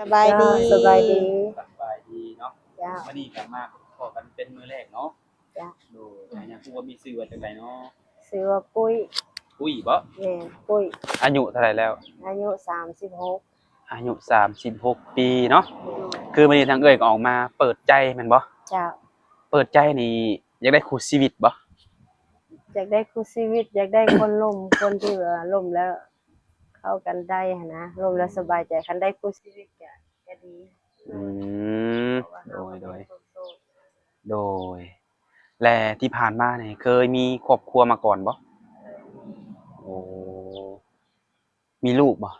ສະບາຍດີ ສະບາຍດີ ສະບາຍດີເນາະ ເຈົ້າ ມື້ນີ້ກໍມາພໍ້ກັນເປັນມື້ແລກເນາະ ເຈົ້າ ໂດຍ ແລະ ຍັງຮູ້ວ່າມີຊື່ວ່າຈັ່ງໃດເນາະ? ຊື່ວ່າປຸ້ຍ ປຸ້ຍບໍ? ແມ່ນ ປຸ້ຍ ອາຍຸເທົ່າໃດແລ້ວ? ອາຍຸສາມສິບຫົກ ອາຍຸສາມສິບຫົກປີເນາະ ໂດຍ ຄືມື້ນີ້ທາງເອື້ອຍກໍອອກມາເປີດໃຈແມ່ນບໍ່? ເຈົ້າ ເປີດໃຈນີ້ຢາກໄດ້ຄູ່ຊີວິດບໍ່? ຢາກໄດ້ຄູ່ຊີວິດ ຢາກໄດ້ຄົນລົມ ຄົນທີ່ວ່າລົມແລ້ວເຂົ້າກັນໄດ້ຫັ້ນນະ ລົມແລ້ວສະບາຍໃຈ ຄັນໄດ້ຄູ່ຊີວິດກະ ກະດີ ອືມ ໂດຍ ໂດຍ ໂດຍ ແລະ ທີ່ຜ່ານມານີ້ເຄີຍມີຄອບຄົວມາກ່ອນບໍ່? ເຄີຍມີ ໂອ້ ມີລູກບໍ່?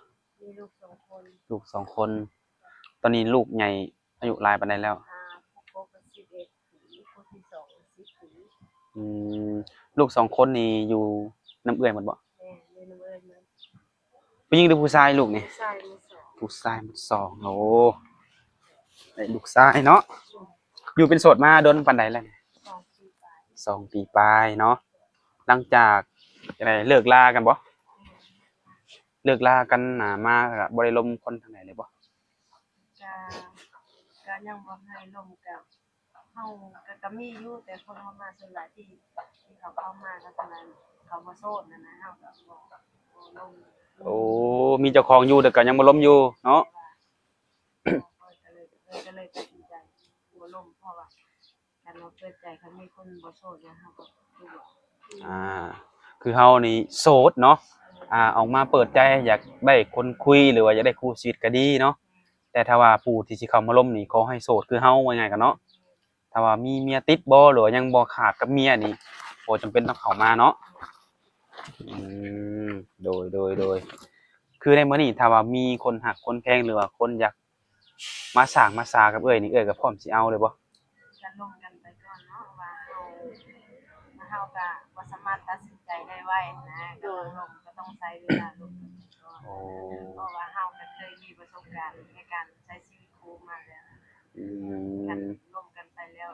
ມີລູກສອງຄົນ ລູກສອງຄົນ ຕອນນີ້ລູກໃຫຍ່ອາຍຸຫຼາຍປານໃດແລ້ວ? ອ່າ ຜູ້ໂກກກໍສິບເອັດປີ ຜູ້ທີສອງກໍສິບປີ ອືມ ລູກສອງຄົນນີ້ຢູ່ນຳເອື້ອຍໝົດບໍ່? ແມ່ນ ຢູ່ນຳເອື້ອຍໝົດ ຜູ້ຍິງຫຼືຜູ້ຊາຍລູກນີ້? ຜູ້ຊາຍໝົດສອງ ຜູ້ຊາຍໝົດສອງ ໂອ້ ໄດ້ລູກຊາຍເນາະ ຢູ່ເປັນໂສດມາດົນປານໃດແລ້ວນີ້? ສອງປີປາຍ ສອງປີປາຍເນາະ ຫຼັງຈາກ ຈັ່ງໃດ ເລີກລາກັນບໍ່? ເລີກລາກັນນະ ມາກໍບໍ່ໄດ້ລົມຄົນທາງໃດເລີຍບໍ່? ກະ ກະຍັງບໍ່ໃຫ້ລົມ ກະເຮົາກະ ກະມີຢູ່ ແຕ່ຄົນເຂົ້າມາສ່ວນຫຼາຍທີ່ ທີ່ເຂົາເຂົ້າມາກໍສ່ວນຫຼາຍເຂົາບໍ່ໂສດຫັ້ນນະ ເຮົາກໍບໍ່ ບໍ່ລົມ ໂອ້ ມີເຈົ້າຂອງຢູ່ ແຕ່ກໍຍັງບໍ່ລົມຢູ່ເນາະ ກໍເລີຍ ກໍເລີຍຕັດສິນໃຈບໍ່ລົມ ເພາະວ່າ ຄັນວ່າເປີດໃຈ ຄັນມີຄົນບໍ່ໂສດແລ້ວເຮົາກໍຄືວ່າ ອ່າ ຄືເຮົານີ້ໂສດເນາະ ອ່າ ອອກມາເປີດໃຈ ຢາກໄດ້ຄົນຄຸຍ ຫຼືວ່າຢາກໄດ້ຄູ່ຊີວິດກໍດີເນາະ ແຕ່ຖ້າວ່າຜູ້ທີ່ຊິເຂົ້າມາລົມນີ້ ຂໍໃຫ້ໂສດຄືເຮົາ ວ່າງ່າຍໆກັນເນາະ ຖ້າວ່າມີເມຍຕິດບໍ່ ຫຼືວ່າຍັງບໍ່ຂາດກັບເມຍນີ້ ບໍ່ຈຳເປັນຕ້ອງເຂົ້າມາເນາະ ອືມ ໂດຍ ໂດຍ ໂດຍ ຄືໃນມື້ນີ້ ຖ້າວ່າມີຄົນຮັກຄົນແພງ ຫຼືວ່າຄົນຢາກ ມາສ້າງມາສາກັບເອື້ອຍນີ້ ເອື້ອຍກໍພ້ອມຊິເອົາເລີຍບໍ່? ກໍລົມກັນໄປກ່ອນເນາະ ວ່າເຮົາ ເຮົາກໍບໍ່ສາມາດຕັດສິນໃຈໄດ້ໄວນະ ກໍຕ້ອງລົມ ກໍຕ້ອງໃຊ້ເວລາລົມກັນໄປກ່ອນ ໂອ້ ເພາະວ່າເຮົາກໍເຄີຍມີປະສົບການໃນການໃຊ້ຊີວິດຄູ່ມາແລ້ວ ອືມ ຄັນລົມກັນໄປແລ້ວ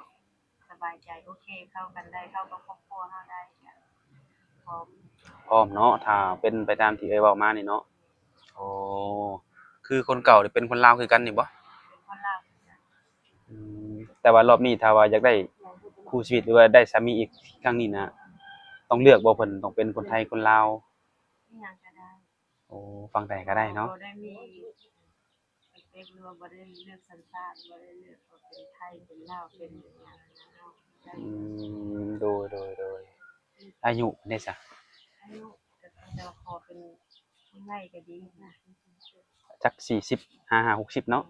ສະບາຍໃຈ ໂອເຄ ເຂົ້າກັນໄດ້ ເຂົ້າກັບຄອບຄົວເຮົາໄດ້ ກໍພ້ອມ ພ້ອມເນາະ ຖ້າເປັນໄປຕາມທີ່ເອື້ອຍເວົ້າມານີ້ເນາະ ໂອ້ ຄືຄົນເກົ່ານີ້ເປັນຄົນລາວຄືກັນນີ້ບໍ່? ເປັນຄົນລາວຄືກັນ ອືມ ແຕ່ວ່າລອບນີ້ຖ້າວ່າຢາກໄດ້ຄູ່ຊີວິດ ຫຼືວ່າໄດ້ສາມີອີກຄັ້ງນີ້ນະ ຕ້ອງເລືອກບໍ່ ເພິ່ນຕ້ອງເປັນຄົນໄທຄົນລາວ? ອີ່ຫຍັງກໍໄດ້ ໂອ້ ຝັ່ງໃດກໍໄດ້ເນາະ ບໍ່ໄດ້ມີ ເປັກ ຫຼືວ່າບໍ່ໄດ້ເລືອກສັນຊາດ ບໍ່ໄດ້ເລືອກວ່າເປັນໄທ ເປັນລາວ ເປັນຫຍັງນະເນາະ ອືມ ໂດຍ ໂດຍ ໂດຍ ອາຍຸເດຊະ? ອາຍຸກໍ ແຕ່ວ່າຂໍເປັນຜູ້ໃຫຍ່ກໍດີນະ ຈັກສີ່ສິບ ຫ້າ ຫົກສິບເນາະ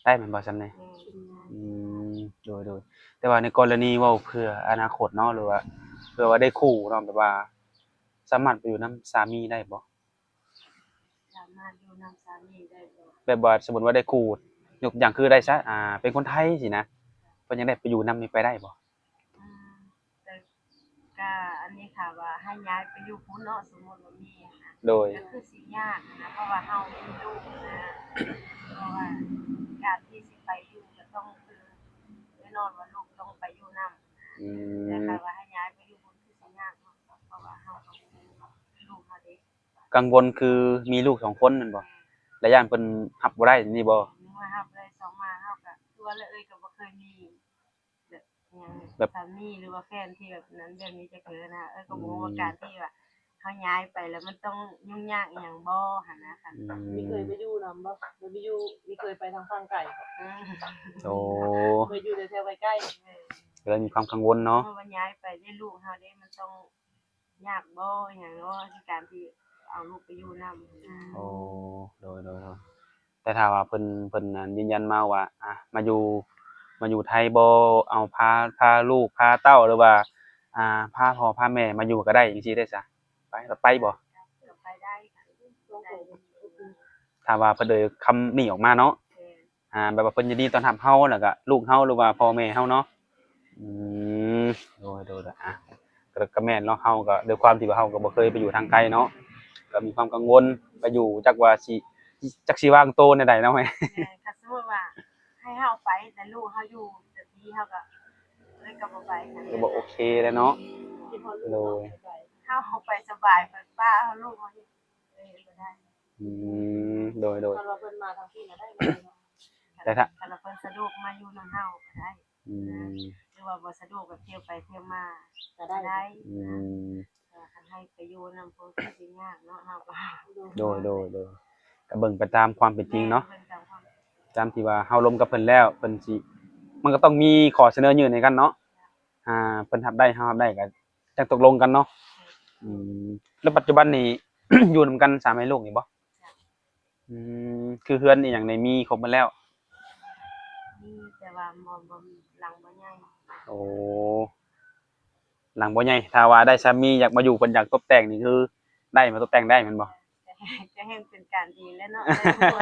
ໄດ້ແມ່ນບໍ່ຊ່ຳນີ້? ແມ່ນ ອືມ ໂດຍ ໂດຍ ແຕ່ວ່າໃນກໍລະນີເວົ້າເພື່ອອະນາຄົດເນາະ ຫຼືວ່າເພື່ອວ່າໄດ້ຄູ່ເນາະ ແບບວ່າສາມາດໄປຢູ່ນຳສາມີໄດ້ບໍ່? ສາມາດຢູ່ນຳສາມີໄດ້ບໍ່? ແບບວ່າສົມມຸດວ່າໄດ້ຄູ່ ຍົກຕົວຢ່າງຄືໄດ້ຊະ ອ່າ ເປັນຄົນໄທຊີ້ນະ ເພິ່ນຢາກໄດ້ໄປຢູ່ນຳນີ້ໄປໄດ້ບໍ່? ອືມ ແຕ່ກະອັນນີ້ຖ້າວ່າໃຫ້ຍ້າຍໄປຢູ່ພຸ້ນເນາະ ສົມມຸດວ່າມີຫັ້ນນະ ໂດຍ ກໍຄືຊິຍາກຫັ້ນນະ ເພາະວ່າເຮົາມີລູກຫັ້ນນະ ເພາະວ່າການທີ່ຊິໄປຢູ່ກໍຕ້ອງ ຄືແນ່ນອນວ່າລູກຕ້ອງໄປຢູ່ນຳ ອືມ ແຕ່ຖ້າວ່າໃຫ້ຍ້າຍໄປຢູ່ພຸ້ນຄືຊິຍາກເນາະ ເພາະວ່າເຮົາກໍມີລູກເຮົາເດ້. ກັງວົນຄືມີລູກສອງຄົນແມ່ນບໍ່? ແມ່ນ ແລ້ວຢ້ານເພິ່ນຮັບບໍ່ໄດ້ນີ້ບໍ່? ເມື່ອຮັບໄດ້ສອງມາ ເຮົາກໍຄືວ່າເອື້ອຍກໍບໍ່ເຄີຍມີແບບຫຍັງ ແບບສາມີ ຫຼືວ່າແຟນທີ່ແບບນັ້ນແບບນີ້ຈັກເທື່ອນະ ເອື້ອຍກໍບໍ່ຮູ້ວ່າ ອືມ ການທີ່ວ່າເຮົາຍ້າຍໄປແລ້ວມັນຕ້ອງຫຍຸ້ງຍາກອີ່ຫຍັງບໍ່ຫັ້ນນະ ຄັນ ອືມ ມີເຄີຍໄປຢູ່ນຳບໍ່? ໄປຢູ່ ມີເຄີຍໄປທາງຝັ່ງໄກບໍ່? ອືມ ໂອ້ ເຄີຍຢູ່ແຖວໃກ້ໆ ເອີ ກໍເລີຍມີຄວາມກັງວົນເນາະ ເພາະວ່າຍ້າຍໄປໄດ້ລູກເຮົາເດ້ ມັນຕ້ອງ ຍາກບໍ່ ອີ່ຫຍັງເນາະ ໃນການທີ່ເອົາລູກໄປຢູ່ນຳ. ໂອ້ ໂດຍ ໂດຍ ໂດຍ ແຕ່ຖ້າວ່າເພິ່ນ ເພິ່ນ ອ່າ ຢືນຢັນມາວ່າ ອ່າ ມາຢູ່ ມາຢູ່ໄທບໍ່ ເອົາພາ ພາລູກ ພາເຕົ້າ ຫຼືວ່າ ອ່າ ພາພໍ່ພາແມ່ມາຢູ່ກໍໄດ້ ຈັ່ງຊີ້ໄດ້ຊະ ໄປ ໄປບໍ່? ກໍໄປໄດ້ ໄດ້ ຖ້າວ່າເພິ່ນເອີຄຳນີ້ອອກມາເນາະ ແມ່ນ ອ່າ ແບບວ່າເພິ່ນຍິນດີຕ້ອນຮັບເຮົາ ແລ້ວກະລູກເຮົາ ຫຼືວ່າພໍ່ແມ່ເຮົາເນາະ ອືມ ໂດຍ ໂດຍ ໂດຍ ອ່າ ກໍ ກໍແມ່ນເນາະ ເຮົາກໍດ້ວຍຄວາມທີ່ວ່າເຮົາກໍບໍ່ເຄີຍໄປຢູ່ທາງໄກເນາະ ກໍມີຄວາມກັງວົນ ໄປຢູ່ຈັກວ່າຊິ ຈັກຊິວາງໂຕແນວໃດເນາະ ແມ່ນ ຄັນສົມມຸດວ່າໃຫ້ເຮົາໄປ ແຕ່ລູກເຮົາຢູ່ແບບນີ້ ເຮົາກໍ ເອີ ກໍບໍ່ໄປ ກໍບໍ່ໂອເຄແລ້ວເນາະ ໂດຍ ເຮົາ ເຮົາໄປສະບາຍ ໄປປ້າເຮົາ ລູກເຮົາຢູ່ ເອີ ບໍ່ໄດ້. ອືມ ໂດຍ ໂດຍ ຄັນວ່າເພິ່ນມາທາງພີ້ນະໄດ້ ແຕ່ຖ້າ ຄັນວ່າເພິ່ນສະດວກມາຢູ່ນຳເຮົາກໍໄດ້ ອືມ ຫຼືວ່າບໍ່ສະດວກແບບທ່ຽວໄປທ່ຽວມາກໍໄດ້ ອືມ ແຕ່ວ່າຄັນໃຫ້ໄປຢູ່ນຳພວກທີ່ຍາກເນາະ ເຮົາກໍ ໂດຍ ໂດຍ ໂດຍ ກໍເບິ່ງໄປຕາມຄວາມເປັນຈິງເນາະ ແມ່ນ ເບິ່ງຕາມຄວາມ ຕາມທີ່ວ່າເຮົາລົມກັບເພິ່ນແລ້ວ ເພິ່ນຊິ ມັນກໍຕ້ອງມີຂໍ້ສະເໜີຍື່ນໃຫ້ກັນເນາະ ອ່າ ເພິ່ນຮັບໄດ້ ເຮົາຮັບໄດ້ ກໍຈັ່ງຕົກລົງກັນເນາະ ອືມ ແລ້ວປັດຈຸບັນນີ້ ຢູ່ນຳກັນສາມແມ່ລູກນີ້ບໍ່? ອືມ ຄືເຮືອນອີ່ຫຍັງນີ້ມີຄົບໝົດແລ້ວ? ມີ ແຕ່ວ່າບໍ່ ບໍ່ ຫຼັງບໍ່ໃຫຍ່ ໂອ້ ຫຼັງບໍ່ໃຫຍ່ ຖ້າວ່າໄດ້ສາມີຢາກມາຢູ່ ເພິ່ນຢາກຕົບແຕ່ງນີ້ ຄືໄດ້ມາຕົບແຕ່ງໄດ້ແມ່ນບໍ່? ກໍແຮ່ງເປັນການດີແລ້ວເນາະ ໄດ້ຜູ້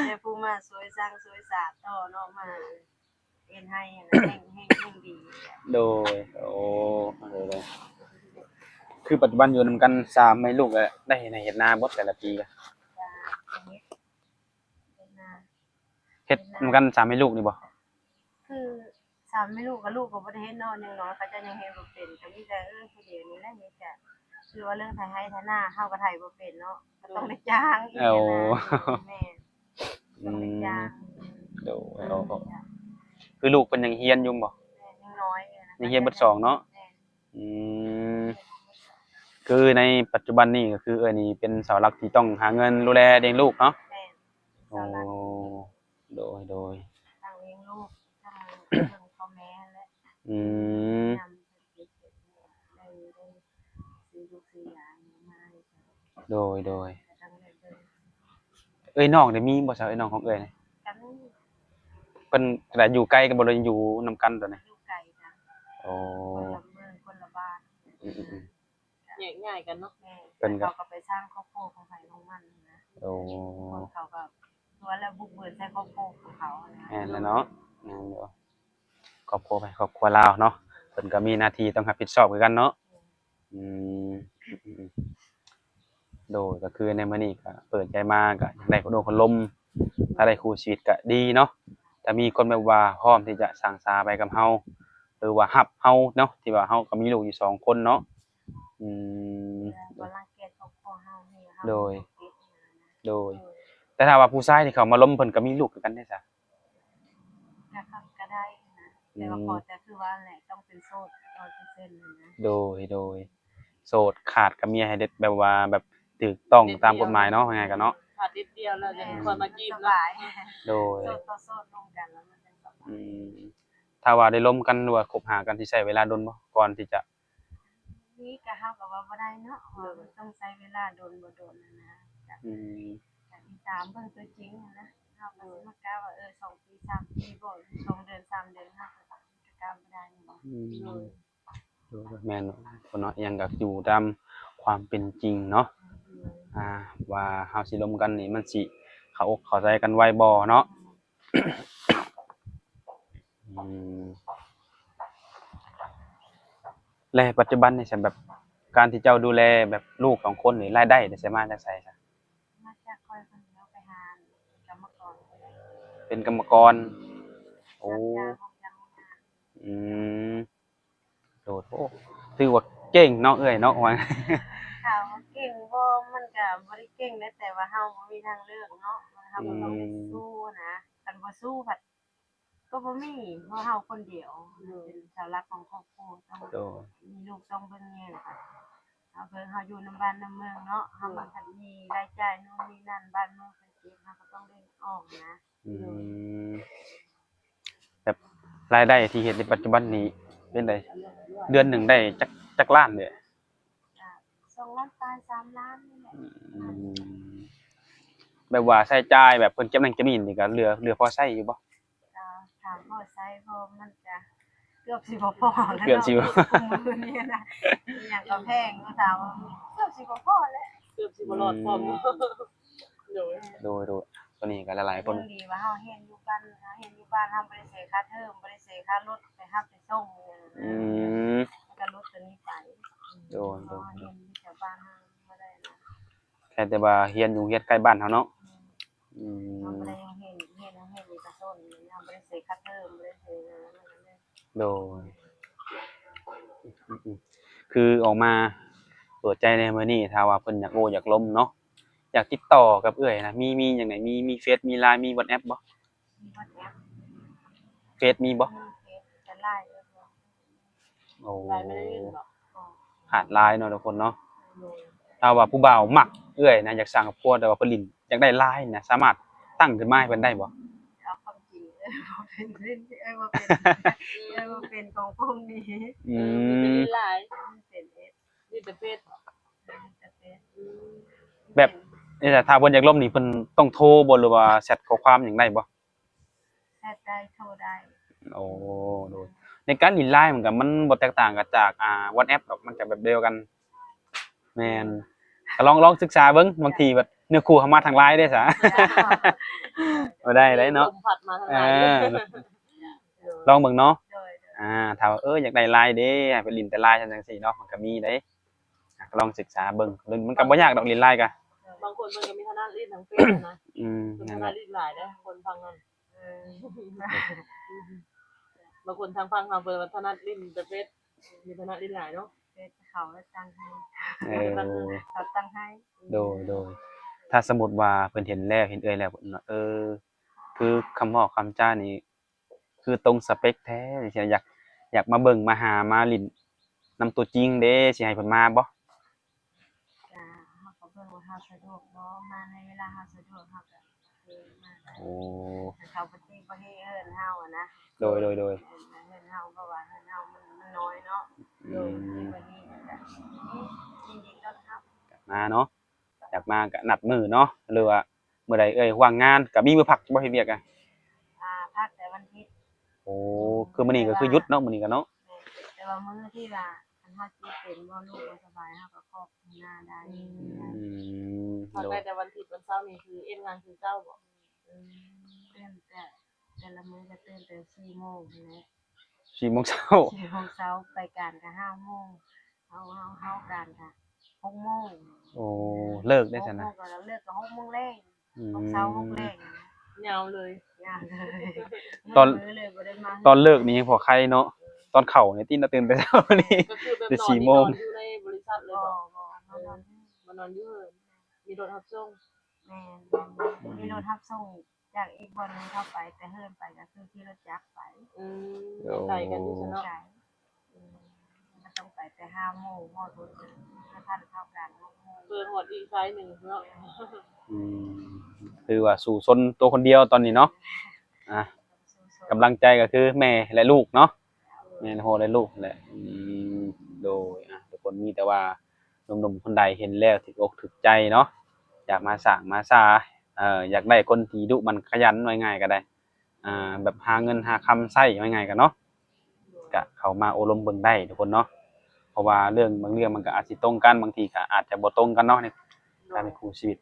ໄດ້ຜູ້ມາຊ່ວຍສ້າງຊ່ວຍສາຕໍ່ເນາະ ມາເຮັດໃຫ້ຫັ້ນນະ ແຮ່ງ ແຮ່ງ ແຮ່ງດີ ໂດຍ ໂອ້ ເອີ ຄືປັດຈຸບັນຢູ່ນຳກັນສາມແມ່ລູກ ກໍໄດ້ເຮັດໄຮ່ເຮັດນາບໍ່ແຕ່ລະປີ? ກໍເຮັດ ເຮັດນາ ເຮັດນຳກັນສາມແມ່ລູກນີ້ບໍ່? ຄືສາມແມ່ລູກກັບລູກກໍບໍ່ໄດ້ເຮັດເນາະ ຍັງນ້ອຍ ເຂົາເຈົ້າຍັງເຮັດບໍ່ເປັນ ກໍມີແຕ່ ເອີ ຜູ້ດຽວນີ້ແຫຼະເຮັດ ກໍຄືວ່າເລື່ອງໄຖໄຮ່ໄຖນາ ເຮົາກໍໄຖບໍ່ເປັນເນາະ ກໍຕ້ອງໄດ້ຈ້າງອີກ ໂອ້ ຫັ້ນນະ ແມ່ນ ຕ້ອງໄດ້ຈ້າງ ອືມ ໂດຍ ເອີ ຄືລູກເພິ່ນຍັງຮຽນຢູ່ບໍ່? ແມ່ນ ຍັງນ້ອຍຢູ່ນະ ຍັງຮຽນເບິດສອງເນາະ ແມ່ນ ອືມ ຄືໃນປັດຈຸບັນນີ້ກໍຄືເອື້ອຍນີ້ເປັນເສົາຫຼັກທີ່ຕ້ອງຫາເງິນດູແລລ້ຽງລູກເນາະ ແມ່ນ ໂອ້ ເສົາຫຼັກ ໂດຍ ໂດຍ ທັງລ້ຽງລູກ ທັງເບິ່ງພໍ່ແມ່ແຫຼະ ອືມ ນຳເພິ່ນເກັບເຮັດໄດ້ ໄດ້ຊື້ລູກຊື້ຢາມາໃຫ້ ໂດຍ ໂດຍ ກໍຕ້ອງໄດ້ເບິ່ງ ເອື້ອຍນ້ອງໄດ້ມີບໍ່ຊະ ເອື້ອຍນ້ອງຂອງເອື້ອຍນີ້? ກໍມີ ເພິ່ນກໍໄດ້ຢູ່ໄກກັນບໍ່ ຫຼືຢູ່ນຳກັນຕອນນີ້? ຢູ່ໄກກັນ ໂອ້ ຄົນລະເມືອງ ຄົນລະບ້ານ ອືມໆໆ ແຍກຍ້າຍກັນເນາະ ແມ່ນ ເພິ່ນກໍ ເຂົາກໍໄປສ້າງຄອບຄົວຂອງໃຜຂອງມັນນະ ໂອ້ ຄົນເຂົາກໍຕົວະແລ້ວບຸກເບີນໃສ່ຄອບຄົວຂອງເຂົານະ ແມ່ນແລ້ວເນາະ ແມ່ນຢູ່ ຄອບຄົວໃຜຄອບຄົວລາວເນາະ ເພິ່ນກໍມີໜ້າທີ່ຕ້ອງຮັບຜິດຊອບຄືກັນເນາະ ອືມ ອືມ ອືມ ໂດຍ ກໍຄືໃນມື້ນີ້ກໍເປີດໃຈມາ ກໍຢາກໄດ້ຄົນໂອ້ຄົນລົມ ຖ້າໄດ້ຄູ່ຊີວິດກໍດີເນາະ ຖ້າມີຄົນແບບວ່າພ້ອມທີ່ຈະສັງສາໄປກັບເຮົາ ຫຼືວ່າຮັບເຮົາເນາະ ທີ່ວ່າເຮົາກໍມີລູກຢູ່ສອງຄົນເນາະ ອືມ ບໍ່ລັງກຽດຄອບຄົວເຮົາ ໂດຍ ໂດຍ ໂດຍ ແຕ່ຖ້າວ່າຜູ້ຊາຍທີ່ເຂົ້າມາລົມ ເພິ່ນກໍມີລູກຄືກັນເດ້ຊະ? ກໍ ກໍໄດ້ນະ ອືມ ແຕ່ວ່າຂໍ ແຕ່ຄືວ່າແຫຼະ ຕ້ອງເປັນໂສດຮ້ອຍເປີເຊັນນະ ໂດຍ ໂດຍ ໂສດ ຂາດກັບເມຍໃຫ້ເດັດ ແບບວ່າແບບຖືກຕ້ອງຕາມກົດໝາຍເນາະ ເດັດດຽວ ວ່າງ່າຍກັນເນາະ ຂາດເດັດດຽວແລ້ວຈັ່ງ ອືມ ຄ່ອຍມາຈີບ ສະບາຍ ໂດຍ ໂສດຕໍ່ໂສດລົມກັນແລ້ວມັນຈັ່ງສະບາຍ ອືມ ຖ້າວ່າໄດ້ລົມກັນ ຫຼືວ່າຄົບຫາກັນ ຊິໃຊ້ເວລາດົນບໍ່ ກ່ອນທີ່ຈະ ນີ້ກໍເຮົາກໍວ່າບໍ່ໄດ້ເນາະ ເພາະວ່າມັນຕ້ອງໃຊ້ເວລາດົນບໍ່ດົນຫັ້ນນະ ກໍ ອືມ ກໍຕິດຕາມເບິ່ງຕົວຈິງຫັ້ນນະ ເຮົາກໍຊິມາກ້າວ່າ ເອີ ສອງປີ ສາມປີ ບໍ່ ສອງເດືອນ ສາມເດືອນ ເຮົາກໍກ້າບໍ່ໄດ້ເນາະ ອືມ ໂດຍ ໂດຍ ແມ່ນພຸ້ນເນາະ ອີ່ຫຍັງກໍຢູ່ຕາມຄວາມເປັນຈິງເນາະ ໂດຍ ອ່າ ວ່າເຮົາຊິລົມກັນນີ້ ມັນຊິເຂົ້າອົກເຂົ້າໃຈກັນໄວບໍ່ເນາະ ອືມ ແລະ ປັດຈຸບັນນີ້ຊັ້ນ ແບບການທີ່ເຈົ້າດູແລແບບລູກສອງຄົນນີ້ ລາຍໄດ້ນີ້ຊິມາຈາກໃສຊະ? ມາຈາກຂ້ອຍຄົນດຽວ ໄປຫາເປັນກຳມະກອນ ເປັນກຳມະກອນ ໂອ້ ຮັບຈ້າງ ຮັບຈ້າງໂຮງງານ ອືມ ໂດຍ ໂອ້ ຖືວ່າເກັ່ງເນາະເອື້ອຍເນາະ ວ່າ ຖາມວ່າເກັ່ງບໍ່ ມັນກໍບໍ່ໄດ້ເກັ່ງເດ້ ແຕ່ວ່າເຮົາບໍ່ມີທາງເລືອກເນາະ ເຮົາກໍຕ້ອງໄດ້ ອືມ ສູ້ນະ ຄັນບໍ່ສູ້ພັດ ກໍບໍ່ມີ ເພາະເຮົາຄົນດຽວ ໂດຍ ເປັນເສົາຫຼັກຂອງຄອບຄົວ ຕ້ອງ ໂດຍ ມີລູກຕ້ອງເບິ່ງແຍງກັນ ເຮົາເບິ່ງ ເຮົາຢູ່ນຳບ້ານນຳເມືອງເນາະ ເຮົາ ໂດຍ ກໍຄັນມີລາຍຈ່າຍໂນ່ນນີ້ນັ້ນ ບ້ານເມືອງເພິ່ນເກັບ ເຮົາກໍຕ້ອງໄດ້ອອກນະ ອືມ ໂດຍ ແບບລາຍໄດ້ທີ່ເຮັດໃນປັດຈຸບັນນີ້ເປັນໃດ? ເດືອນໜຶ່ງໄດ້ຈັກ ຈັກລ້ານເດ? ກໍສອງລ້ານປາຍ ສາມລ້ານນີ້ແຫຼະ ອືມ ແບບວ່າໃຊ້ຈ່າຍແບບເພິ່ນເກັບນັ້ນເກັບນີ້ນີ້ ກໍເຫຼືອ ເຫຼືອພໍໃຊ້ຢູ່ບໍ່? ກໍຖາມພໍໃຊ້ບໍ່ ມັນກໍເກືອບຊິບໍ່ພໍແລ້ວເນາະ ເກືອບຊິບໍ່ ມື້ນີ້ນະ ອີ່ຫຍັງກໍແພງເນາະ ຖາມວ່າເກືອບຊິບໍ່ພໍແລ້ວ ເກືອບຊິບໍ່ລອດພ້ອມ ອືມ ໂດຍ ໂດຍ ໂດຍ ຕົວນີ້ກໍຫຼາຍໆຄົນ ຍັງດີວ່າເຮົາຮຽນຢູ່ບ້ານ ເຮົາຮຽນຢູ່ບ້ານ ເຮົາບໍ່ໄດ້ເສຍຄ່າເທີມ ບໍ່ໄດ້ເສຍຄ່າລົດໄປຮັບໄປສົ່ງ ອືມ ມັນກໍຫຼຸດຕົວນີ້ໄປ ໂດຍ ໂດຍ ເພາະວ່າເຮົາຮຽນຢູ່ແຖວບ້ານເຮົາບໍ່ໄດ້ນະ ແຄ່ແຕ່ວ່າຮຽນຢູ່ໂຮງຮຽນໃກ້ບ້ານເຮົາເນາະ ອືມ ເຮົາບໍ່ໄດ້ຮຽນ ຮຽນ ຮຽນເອກະຊົນ ເຮົາບໍ່ໄດ້ເສຍຄ່າເທີມ ບໍ່ໄດ້ເສຍຫຍັງ ໂດຍ ອືມ ຄືອອກມາເປີດໃຈໃນມື້ນີ້ ຖ້າວ່າເພິ່ນຢາກໂອ້ຢາກລົມເນາະ ຢາກຕິດຕໍ່ກັບເອື້ອຍນະ ມີ ມີຫຍັງໃດ ມີ ມີເຟສ ມີລາຍ ມີວັອດແອັບບໍ່? ມີວັອດແອັບ ເຟສມີບໍ່? ມີເຟສ ແຕ່ລາຍ ໂອ້ ລາຍບໍ່ໄດ້ຫຼິ້ນບໍ່? ຂາດລາຍເນາະທຸກຄົນເນາະ. ໂດຍ ຖ້າວ່າຜູ້ບ່າວມັກເອື້ອຍນະ ຢາກສ້າງຄອບຄົວ ແຕ່ວ່າເພິ່ນຫຼິ້ນ ຢາກໄດ້ລາຍນະ ສາມາດຕັ້ງຂຶ້ນມາໃຫ້ເພິ່ນໄດ້ບໍ່? ເອົາຄວາມຈິງ ເອີ ບໍ່ເປັນ ເອີ ບໍ່ເປັນ ເອີ ບໍ່ເປັນຂອງພວກນີ້. ອື ເອີ ມີແຕ່ ມ ຫຼິ້ນລາຍ ເປັນເອສ ຫຼິ້ນແຕ່ເຟສ ຫຼິ້ນແຕ່ເຟສ. ອື ແບບນີ້ ຖ້າເພິ່ນຢາກລົມນີ້ ເພິ່ນຕ້ອງໂທບໍ່ ຫຼືວ່າແຊັດຂໍ້ຄວາມຫຍັງໄດ້ບໍ່? ແຊັດໄດ້ ໂທໄດ້. ໂອ້ ໂດຍ ໃນການຫຼິ້ນລາຍມັນກໍ ມັນບໍ່ແຕກຕ່າງກັນຈາກ ອ່າ ວັອດແອັບດອກ ມັນກໍແບບດຽວກັນ. ແມ່ນ ກໍລອງ ລອງສຶກສາເບິ່ງ ບາງທີບັດເນື້ອຄູ່ເຮົາມາທາງລາຍເດ້ຊະ ບໍ່ໄດ້ເດ້ເນາະ. ລົມພັດມາທາງ ເອີ ລາຍ ໂດຍ ລອງເບິ່ງເນາະ. ໂດຍ ໂດຍ ອ່າ ຖ້າວ່າ ເອີ ຢາກໄດ້ລາຍເດ້ ໃຫ້ໄປຫຼິ້ນແຕ່ລາຍ ຈັ່ງຊີ້ເນາະ ມັນກໍມີເດ້. ອ່ະ ລອງສຶກສາເບິ່ງ ມັນກໍບໍ່ຍາກດອກ ຫຼິ້ນລາຍກະ ບາງຄົນເພິ່ນກໍມີຖະໜັດຫຼິ້ນທາງເຟສນະ. ອືມ ເພິ່ນຖະໜັດຫຼິ້ນລາຍເດ້ ຄົນຝັ່ງນັ້ນ. ເອີ ບາງຄົນທາງຝັ່ງເຮົາເພິ່ນວ່າຖະໜັດຫຼິ້ນແຕ່ເຟສ ມີຖະໜັດຫຼິ້ນລາຍເນາະ. ເຟສເຂົາຕັ້ງໃຫ້ ເອີ ເຂົາຕັ້ງໃຫ້. ໂດຍ ໂດຍ ຖ້າສົມມຸດວ່າເພິ່ນເຫັນແລ້ວ ເຫັນເອື້ອຍແລ້ວ ເອີ ຄືຄຳເວົ້າຄຳຈານີ້ ຄືຕົງສະເປັກແທ້ ຢາກ ຢາກມາເບິ່ງມາຫາມາຫຼິ້ນນຳຕົວຈິງເດ້ ຊິໃຫ້ເພິ່ນມາບໍ່? ກະເຮົາກໍເບິ່ງວ່າເຮົາສະດວກບໍ່ ມາໃນເວລາເຮົາສະດວກເຮົາກໍຄືມາໄດ້. ໂອ້ ເຂົາປະຕິບັດເຮືອນເຮົາຫັ້ນນະ. ໂດຍ ໂດຍ ໂດຍ ເຮືອນເຮົາ ເພາະວ່າເຮືອນເຮົາມັນ ມັນນ້ອຍເນາະ. ອືມ ໂດຍ ປະຕິບັດເຮືອນກໍຍິນດີຕ້ອນຮັບ ມາເນາະ. ຢາກມາກໍນັດມື້ເນາະ ຫຼືວ່າມື້ໃດເອື້ອຍວ່າງງານ ກໍມີມື້ພັກບໍ່ເຮັດວຽກອະ? ອ່າ ພັກແຕ່ວັນທິດ. ໂອ້ ຄືມື້ນີ້ກໍຄືຢຸດເນາະ ມື້ນີ້ກໍເນາະ. ແມ່ນ ແຕ່ວ່າມື້ທີ່ວ່າຄັນເຮົາເຈັບເປັນບໍ່ ລູກບໍ່ສະບາຍ ເຮົາກໍຄອບໜ້າໄດ້. ອືມ ພັກໄດ້ແຕ່ວັນທິດ ວັນເສົານີ້ຄືເຮັດງານຄືເກົ່າບໍ່? ອືມ ຕື່ນແຕ່ ແຕ່ລະມື້ກໍຕື່ນແຕ່ສີ່ໂມງຫັ້ນແຫຼະ. ສີ່ໂມງເຊົ້າ ສີ່ໂມງເຊົ້າ ໄປການກໍຫ້າໂມງ ເຮົາ ເຮົາ ເຮົາການກະຫົກໂມງ. ໂອ້ ເລີກໄດ້ຊັ້ນນະ ຫົກໂມງກໍເລີກກໍຫົກໂມງແລງ. ອືມ ຫົກເຊົ້າຫົກແລງ ຍາວເລີຍ ຍາວເລີຍ. ຕອນ ມື້ເລີຍບໍ່ໄດ້ມາ ຕອນເລີກນີ້ຍັງພໍໄຄເນາະ ຕອນເຂົ້ານີ້ຕິນະ ຕື່ນແຕ່ເຊົ້ານີ້ ກໍຄືແບບ ແຕ່ສີ່ໂມງ ນອນຢູ່ໃນບໍລິສັດເລີຍບໍ່? ບໍ່ ບໍ່ ມານອນ ເອີ ມານອນຢູ່ເຮືອນ ມີລົດຮັບສົ່ງ. ແມ່ນ ມີລົດຮັບສົ່ງຈາກອີກບ່ອນໜຶ່ງເຂົ້າໄປ ແຕ່ເຮືອນໄປກໍຄືຂີ່ລົດຈັກໄປ. ອືມ ໂອ້ ໄກກັນຢູ່ຊັ້ນເນາະ. ໄກ ອືມ ມັນຕ້ອງໄປແຕ່ຫ້າໂມງ ຮອດພຸ້ນ ແຕ່ພັນເຂົ້າການຫົກໂມງ ເພື່ອຮອດອີກສາຍໜຶ່ງເນາະ. ອືມ ຖືວ່າສູ້ຊົນຕົວຄົນດຽວຕອນນີ້ເນາະ. ອ່າ ກຳລັງໃຈກໍຄືແມ່ ແລະ ລູກເນາະ. ແມ່ນ ພໍ່ ແລະ ລູກແຫຼະ. ອືມ ໂດຍ ອ່າ ທຸກຄົນ ມີແຕ່ວ່າ ໜຸ່ມໆຄົນໃດເຫັນແລ້ວຖືກອົກຖືກໃຈເນາະ ຢາກມາສ້າງມາສາ ເອີ ຢາກໄດ້ຄົນທີ່ດຸໝັ່ນຂະຫຍັນ ວ່າງ່າຍກໍໄດ້ ອ່າ ແບບຫາເງິນຫາຄຳໃຊ້ ວ່າງ່າຍກໍເນາະ ກະເຂົ້າມາໂອ້ລົມເບິ່ງໄດ້ທຸກຄົນເນາະ. ເພາະວ່າເລື່ອງບາງເລື່ອງມັນກໍອາດຊິຕົງກັນ ບາງທີກໍອາດຈະບໍ່ຕົງກັນເນາະ ໃນການເປັນຄູ່ຊີວິດ.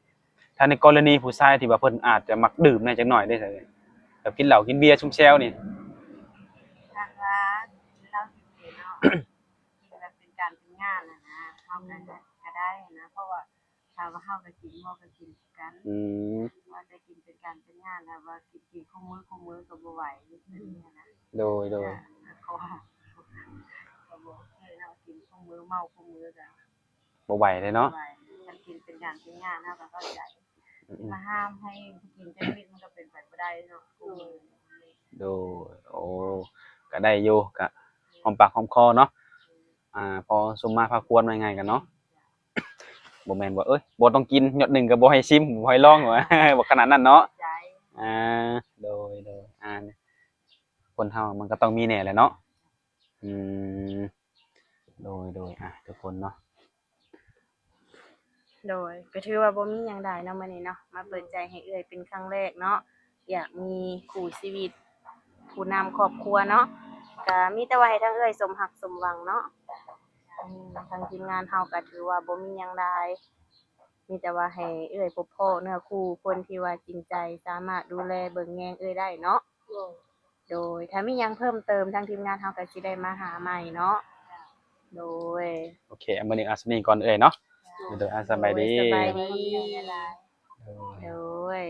ຖ້າໃນກໍລະນີຜູ້ຊາຍທີ່ວ່າເພິ່ນອາດຈະມັກດື່ມແດ່ຈັກໜ້ອຍເດ້ ແບບກິນເຫຼົ້າກິນເບຍຊຸມແຊວນີ້ ຖ້າວ່າກິນເຫຼົ້າກິນເບຍເນາະ ກິນແບບເປັນການເປັນງານຫັ້ນນະ ເຮົາກໍ ກໍໄດ້ນະ ເພາະວ່າ ຖ້າວ່າເຮົາກໍກິນ ໝໍກໍກິນຄືກັນ. ອືມ ວ່າແຕ່ກິນເປັນການເປັນງານ ຖ້າວ່າກິນ ກິນຄູ່ມື້ຄູ່ມື້ກໍບໍ່ໄຫວ ແບບນີ້ນະ. ໂດຍ ໂດຍ ກໍ ກໍບໍ່ໂອເຄເນາະ ກິນຄູ່ມື້ ເມົາຄູ່ມື້ກໍບໍ່ໄຫວເດ້ເນາະ. ບໍ່ໄຫວ ຄັນກິນເປັນການເປັນງານ ເຮົາກໍເຂົ້າໃຈ. ອືມ ມາຫ້າມໃຫ້ກິນແຕ່ເມັດ ມັນກໍເປັນໄປບໍ່ໄດ້ເນາະ. ໂດຍ ໂດຍ ໂອ້ ກໍໄດ້ຢູ່ ກໍຫອມປາກຫອມຄໍເນາະ. ອ່າ ພໍສົມມາພາຄວນ ວ່າງ່າຍໆກັນເນາະ. ບໍ່ແມ່ນວ່າ ເອີຍ ບໍ່ຕ້ອງກິນ ຢອດໜຶ່ງກໍບໍ່ໃຫ້ຊິມ ບໍ່ໃຫ້ລອງ ວ່າ ບໍ່ຂະໜາດນັ້ນເນາະ. ໃຈ ອ່າ ໂດຍ ໂດຍ ອ່າ ຄົນເຮົາມັນກໍຕ້ອງມີແດ່ແຫຼະເນາະ. ອືມ ໂດຍ ໂດຍ ອ່າ ທຸກຄົນເນາະ. ໂດຍ ກໍຖືວ່າບໍ່ມີຫຍັງຫຼາຍເນາະ ມື້ນີ້ເນາະ ມາເປີດໃຈໃຫ້ເອື້ອຍເປັນຄັ້ງແລກເນາະ ຢາກມີຄູ່ຊີວິດ ຜູ້ນຳຄອບຄົວເນາະ ກໍມີແຕ່ວ່າໃຫ້ທາງເອື້ອຍສົມຮັກສົມຫວັງເນາະ. ອືມ ທາງທີມງານເຮົາກໍຖືວ່າບໍ່ມີຫຍັງຫຼາຍ ມີແຕ່ວ່າໃຫ້ເອື້ອຍພົບພໍ້ເນື້ອຄູ່ຄົນທີ່ວ່າຈິງໃຈ ສາມາດດູແລເບິ່ງແຍງເອື້ອຍໄດ້ເນາະ. ໂດຍ ໂດຍ ຖ້າມີຫຍັງເພີ່ມເຕີມ ທາງທີມງານເຮົາກໍຊິໄດ້ມາຫາໃໝ່ເນາະ. ໂດຍ ໂອເຄ ມື້ນີ້ເອົາສ່ຳນີ້ກ່ອນເອື້ອຍເນາະ. ໂດຍ ໂດຍ ອ່າ ສະບາຍດີ ໂດຍ ສະບາຍດີ ໂດຍ ໂດຍ.